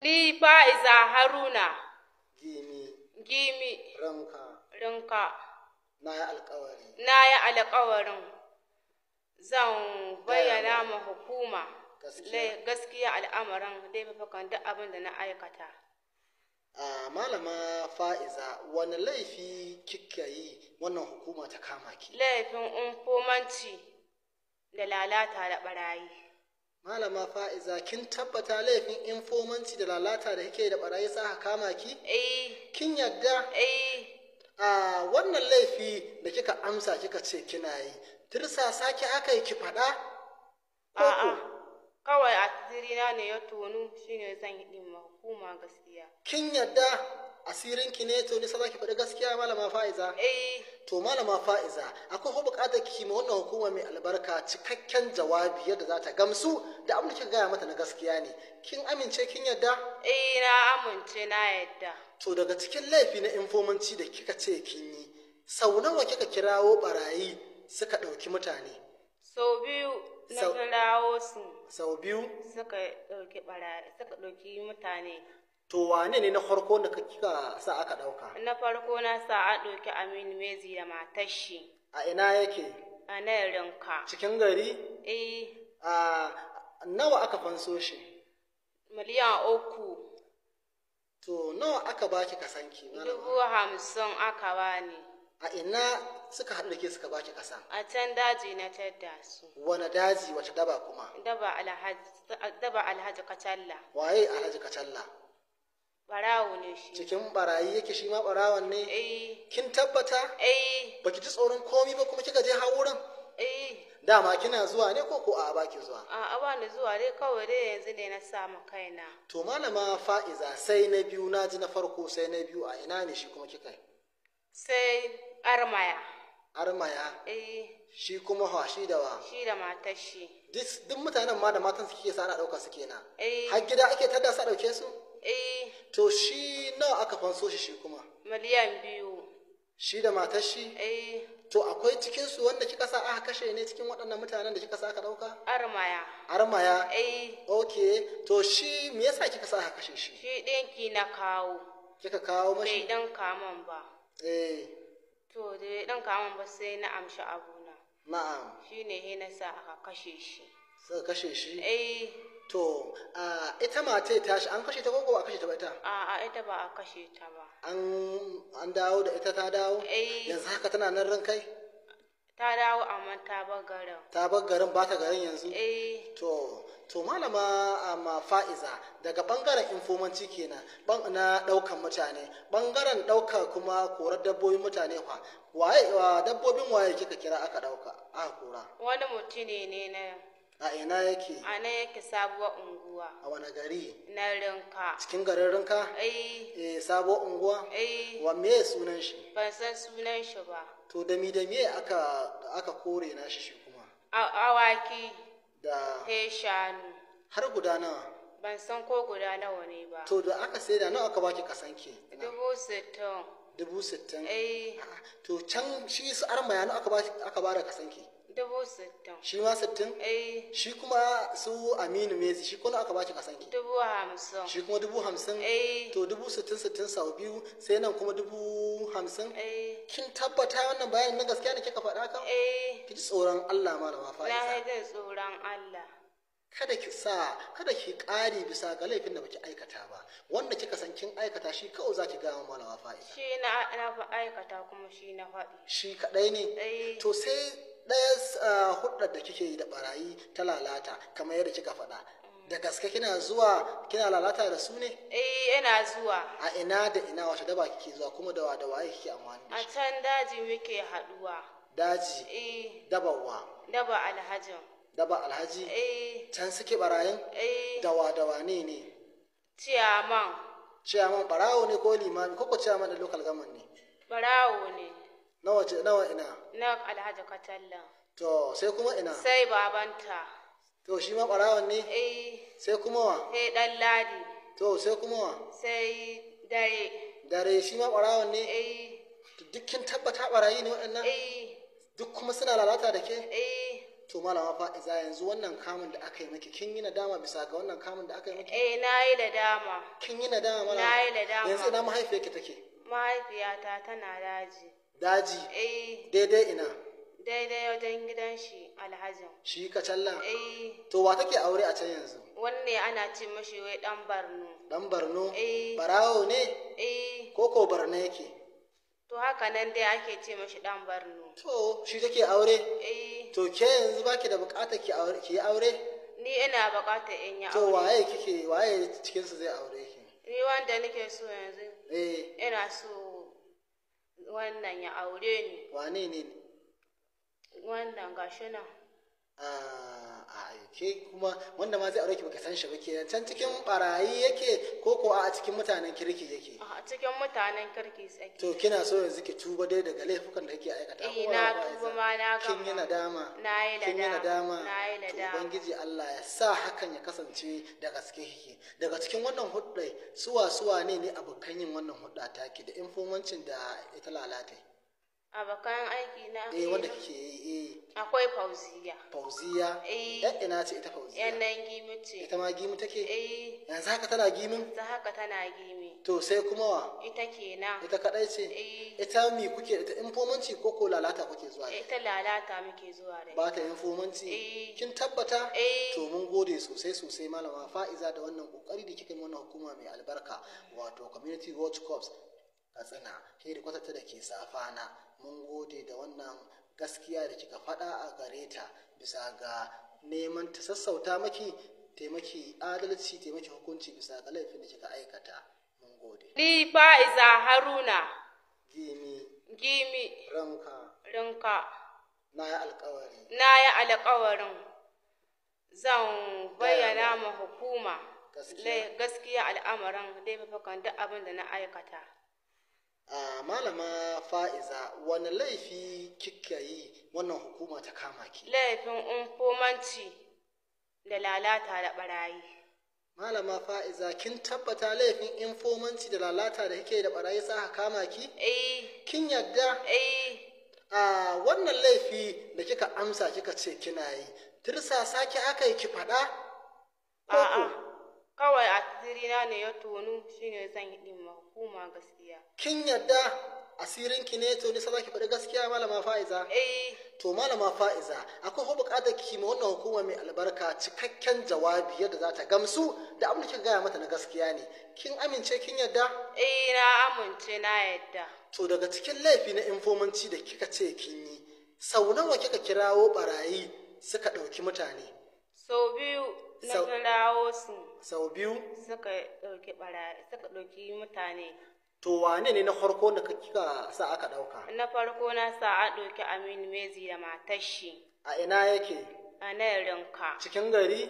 Ni Fa'iza Haruna. Gimi. Gimi. Ranka. Rinka. Na yi alkawari. Na yi alkawarin zan bayyana ma hukuma gaskiya al'amarin laifukan duk abin da na aikata. A Malama Fa'iza, wani laifi kika yi wannan hukuma ta kama ki? Laifin infomanci da lalata da barayi. Malama Fa'iza, kin tabbata laifin infomanci da lalata da kike da barayi sa aka kama ki? Eh. Kin yadda? Eh. A wannan laifi da kika amsa kika ce kina yi, tirsasa ki aka yi ki faɗa? A'a. Kawai asirina ne ya tonu, shine zan yi ma hukuma gaskiya. Kin yadda asirinki ne to nisa zaki faɗi gaskiya, Malama Fa'iza? Eh. To Malama Fa'iza, akwai ko buƙatar ki ma wannan hukuma mai albarka cikakken jawabi yadda za ta gamsu da abin da kika gaya mata na gaskiya ne. Kin amince, kin yadda? Eh, na amince, na yadda. To daga cikin laifi na infomanci da kika ce kin yi, sau nawa kika kirawo barayi suka ɗauki mutane? Sau biyu na kirawo su. Sau biyu? Suka ɗauki barayi, suka ɗauki mutane. To wane ne na farko da kika sa aka ɗauka? Na farko na sa a ɗauki Aminu Mezi da matar shi. A ina yake? A nan Rinka. Cikin gari? Eh. A nawa aka fanso shi? 3 miliyan. To nawa aka baki kasanki? 50,000 aka bani. A ina suka haɗu da ke suka baki kasan? A can daji na tadda su. Wane daji, wace daba kuma? Daba Alhaji Kacalla. Waye Alhaji Kacalla? Barawo ne shi. Cikin barayi yake, shi ma barawon ne? Eh. Kin tabbata? Eh. Baki ji tsoron komi ba kuma kika je har wurin? Eh. Dama kina zuwa ne ko a'a baki zuwa? A'a, ba ni zuwa dai, kawai dai yanzu ne na samu kaina. To Malama Fa'iza, sai na biyu, na ji na farko, sai na biyu a ina ne shi kuma kika yi? Sai Armaya. Armaya? Eh. Shi kuma wa, shi da wa? Shi da matar shi. Duk mutanen ma da matan su kike sa ana ɗauka su kenan? Eh. Har gida ake tada su a ɗauke su? Eh. To shi nawa aka fanso shi shi kuma? 2 miliyan. Shi da matar shi? Eh. To akwai cikin su wanda kika sa aka kashe ne cikin waɗannan mutanen da kika sa aka ɗauka? Armaya. Armaya? Eh. Okay. To shi me yasa kika sa aka kashe shi? Shi ɗinki na kawo. Kika kawo mashi? Bai ɗinka man ba. Eh. To da bai ɗinka man ba sai na amshi abuna. Na'am. Shi ne he na sa aka kashe shi. Suka kashe shi? Eh. To ita matai tashi an kashe ta ko ba a kashe ta ba ita? A'a, ita ba a kashe ta ba. An dawo da ita, ta dawo? Eh. Yanzu haka tana nan ran kai? Ta dawo amma ta bar garin. Ta bar garin, ba ta garin yanzu? Eh. To Malama amma Fa'iza, daga bangaren infomanci kenan, na daukan mutane, bangaren dauka kuma korar dabbobin mutane kwa. Waye wa dabbobin waye kika kira aka dauka, aka kora? Wani mutune ne na. A ina yake? A nan yake, sabuwar unguwa. A wani gari? Na Rinka. Cikin garin Rinka? Eh. Eh, sabuwar unguwa? Eh. Wa me sunan shi? Ban san sunan shi ba. To da mi da me aka kore na shi kuma? Awaki. Da sai shanu. Har guda nawa? Ban san ko guda nawa ne ba. To da aka saida nawa aka baki kasanki? 60,000. 60,000? Eh. To can shi su Armaya nawa aka ba da kasanki? 60,000. Shi ma 60? Eh. Shi kuma su Aminu Mezi, shi kuma aka baki kasanki? 50,000. Shi kuma 50,000? Eh. To 60,000 60 sau biyu, sai nan kuma 50,000? Eh. Kin tabbata wannan bayanin na gaskiya ne kika faɗa kan? Eh. Ki ji tsoron Allah, Malama Fa'iza. Na jin tsoron Allah. Kada ki sa, kada ki ƙari bisa ga laifin da baki aikata ba. Wanda kika san kin aikata shi kawai zaki ga wa Malama Fa'iza. Shi na fa aikata kuma shi na faɗi. Shi kaɗai ne? Eh. To sai ɗaya hudar da kike yi da barayi ta lalata, kamar yadda kika faɗa. Da gaske kina zuwa kina lalata da su ne? Eh, ina zuwa. A ina da ina, wace daba kike zuwa kuma da wa da waye kike amfani da A shi? can daji muke haɗuwa. Daji? Eh. Dabawa? Daba Alhajin. Daba Alhaji? Eh. Can suke barayin? Eh. Dawa dawa ne ne? Ciyaman. Ciyaman barawo ne ko limami ko ciyaman da local government ne? Barawo ne. Nawa ce nawa ina? Na Alhaji Kacalla. To sai kuma ina? Sai babanta. To shi ma barawon ne? Eh. Sai kuma wa? Sai ɗan Ladi. To sai kuma wa? Sai Dare. Dare shi ma barawon ne? Eh. Duk kin tabbata barayi ne waɗannan? Eh. Duk kuma suna lalata da ke? Eh. To malama Fa'iza, yanzu wannan kamun da aka yi miki, kin yi nadama bisa ga wannan kamun da aka yi miki? Eh, na yi nadama. Kin yi nadama malama? Na yi nadama. Yanzu ina mahaifiyarki take? Mahaifiyata tana daji. Daji? Eh. Daidai ina? Daidai wajen gidan shi Alhajin. Shi Kacalla? Eh. To wa take aure a can yanzu? Wanne ana ce mashi wai dan Barno. Dan Barno? Eh. Barawo ne? Eh. Ko ko Barno yake? To haka nan dai ake ce mashi dan Barno. To shi take aure? Eh. To ke yanzu baki da bukatar ki aure, ki yi aure? Ni ina bukatar in yi To aure. waye kike, waye cikin su zai aure ki? Ni wanda nake so yanzu. Eh. Ina so wannan ya aure ni. Wane ne? Wannan gashi nan. A ke kuma wanda ma zai aure ki baka san shi ba kenan. Can cikin barayi yake ko ko a cikin mutanen kirki yake? A cikin mutanen kirki tsaki. To kina so yanzu ki tuba dai daga laifukan da kike aikata? Eh, ko na ba tuba ma na gama. Kin yi nadama? Na yi Kin yi nadama. nadama? Na yi To nadama. Ubangiji Allah ya sa hakan ya kasance da gaske kike. Daga cikin wannan hudda, suwa suwa ne ne abokan yin wannan hudda taki da infomancin da ita lalata? Abokan aiki na. Eh, wanda kike yi, eh. Akwai Fauziya. Fauziya? Eh. Yan ina ce ita Fauziya? Yan nan Gimi ce. Ita ma Gimi take? Eh. Yanzu haka tana Gimin? Yanzu haka tana Gimi. To sai kuma wa? Ita kenan. Ita kadai ce? Eh. Ita mi kuke ita, infomanci ko ko lalata kuke zuwa da? Ita lalata muke zuwa da. Ba ta infomanci? Eh. Kin tabbata? Eh. To mun gode sosai sosai malama Fa'iza da wannan kokari da kika yi wannan hukuma mai albarka, wato Community Watch Corps Katsina, hedikwata ta da ke Safana. Mun gode da wannan gaskiya da kika faɗa a gare ta bisa ga neman ta sassauta maki, taimaki adalci, taimaki hukunci bisa ga laifin da kika aikata. Mun gode. Ni Fa'iza Haruna. Gimi. Gimi. Ranka. Rinka. Na yi alkawari. Na yi alkawarin zan bayyana ma hukuma gaskiya al'amarin laifukan duk abin da na aikata. A malama Fa'iza, wani laifi kika yi wannan hukuma ta kama ki? Laifin infomanci da lalata da barayi. Malama Fa'iza, kin tabbata laifin infomanci da lalata da kike da barayi sa aka kama ki? Eh. Kin yadda? Eh. A wannan laifi da kika amsa kika ce kina yi, tirsasa ki aka yi ki faɗa? A'a. Kawai asirina ne ya tonu, shine zan yi ma hukuma gaskiya. Kin yadda asirinki ne to nisa zaki faɗi gaskiya malama Fa'iza? Eh. To malama Fa'iza, akwai ko buƙatar ki ma wannan hukuma mai albarka cikakken jawabi yadda za ta gamsu da abin da kika gaya mata na gaskiya ne. Kin amince, kin yadda? Eh, na amince, na yadda. To daga cikin laifi na infomanci da kika ce kin yi, sau nawa kika kirawo barayi suka ɗauki mutane? Sau biyu na kirawo su. Sau biyu? Suka ɗauki barayi, suka ɗauki mutane. To wane ne na farko da kika sa aka ɗauka? Na farko na sa a ɗauki Aminu Mezi da matar shi. A ina yake? A nan Rinka. Cikin gari?